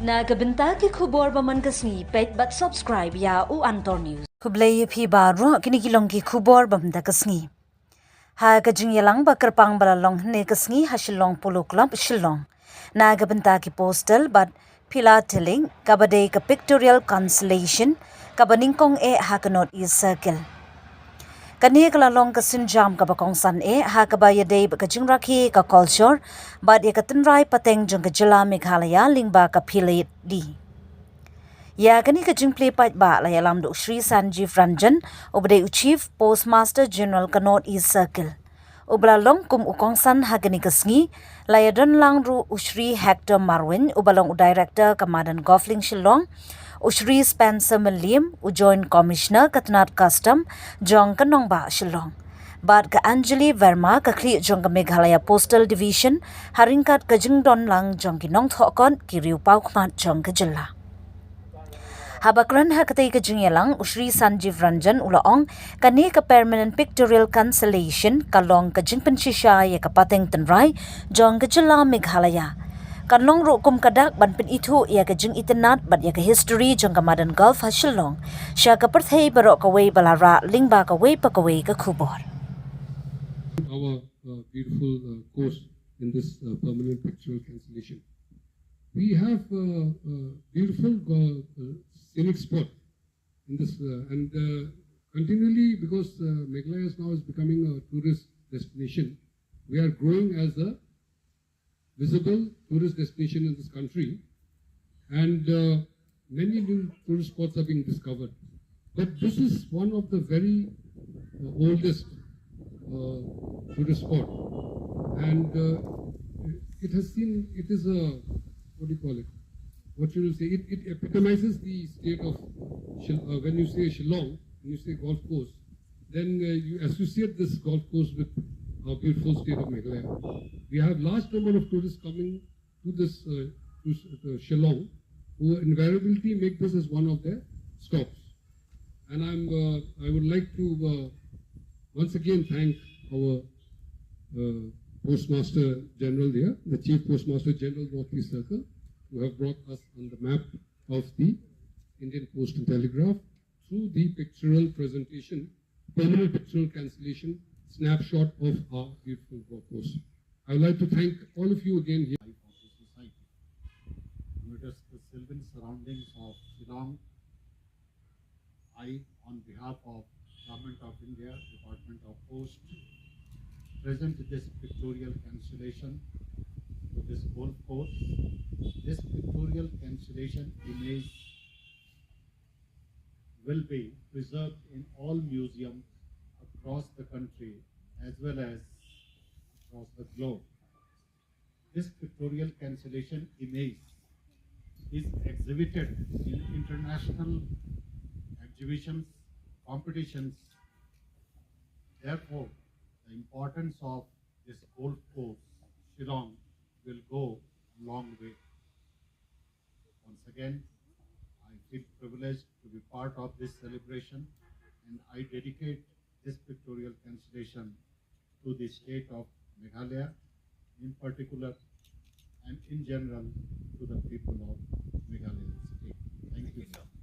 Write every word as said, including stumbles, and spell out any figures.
Na ka bynta ki khubor ba man ka sngi, peit bad subscribe ïa u Antor News. Khublei ïa phi baroh, kine ki long ki khubor ba man ka sngi. Ha ka jingïalang ba kyrpang ba la long hynne ka sngi ha Shillong Polo Club, Shillong, na ka bynta ki postal bad philatelic, kaba dei ka pictorial consolation, kaba nyngkong eh ha ka North East Circle. Kane ka la long ka sienjam kaba kongsan eh ha kaba ïadei bad ka jingrakhe ka culture bad ïa ka tynrai pateng jong ka jylla Meghalaya lyngba ka Philate Day. Ïa kane ka jingplie paidbah la ïalam da u Shri Sanjeev Ranjan, uba dei u Chief Postmaster General ka North East Circle, uba la long kum u kongsan ha kane ka sngi. La ïadon lang ruh u Shri Hector Marwein, uba long u Director ka Madan Golf Link Shillong, u Shri Spencer Mylliem, u Joint Commissioner ka tnat Custom jong ka nongbah Shillong, bad ka Anjali Verma, ka khlieh jong ka Meghalaya Postal Division, ha ryngkat ka jingdon lang jong ki nongthoh kot, ki riewpawkhmat jong ka jylla. Haba kren ha katei ka jingïalang, u Shri Sanjeev Ranjan u la ong, kane ka permanent pictorial consolation ka long ka jingpynshisha ïa ka pateng tynrai jong ka jylla Meghalaya. Kan long ruh kum ka dak ban pynithuh ïa ka jingitynnad bad ïa ka history jong ka Madan Golf ha Shillong sha ka pyrthei baroh kawei ba la rah lyngba kawei pa kawei ka khubor. Our uh, beautiful uh, course in this uh, permanent pictorial cancellation. We have a, a beautiful uh, uh, scenic spot in this, uh, and uh, continually, because uh, Meghalaya is now is becoming a tourist destination, we are growing as a visible tourist destination in this country, and uh, many new tourist spots are being discovered. But this is one of the very uh, oldest uh, tourist spot, and uh, it has seen, it is a, what do you call it? What you will say? It, it epitomizes the state of Shil- uh, when you say Shillong, when you say golf course, then uh, you associate this golf course with our beautiful state of Meghalaya. We have large number of tourists coming to this uh, to uh, Shillong, who invariably make this as one of their stops. And I'm, uh, I would like to uh, once again thank our uh, Postmaster General here, the Chief Postmaster General, North East Circle, who have brought us on the map of the Indian Post and Telegraph through the pictorial presentation, permanent pictorial cancellation, snapshot of our beautiful golf course. I would like to thank all of you again here. Of the society. Notice the sylvan surroundings of Shillong. I, on behalf of Government of India, Department of Post, present this pictorial cancellation to this golf course. This pictorial cancellation image will be preserved in all museums across the country as well as across the globe. This pictorial cancellation image is exhibited in international exhibitions, competitions. Therefore, the importance of this golf course, Shillong, will go a long way. Once again, I feel privileged to be part of this celebration, and I dedicate this pictorial cancellation to the state of Meghalaya in particular and in general to the people of Meghalaya state. Thank you.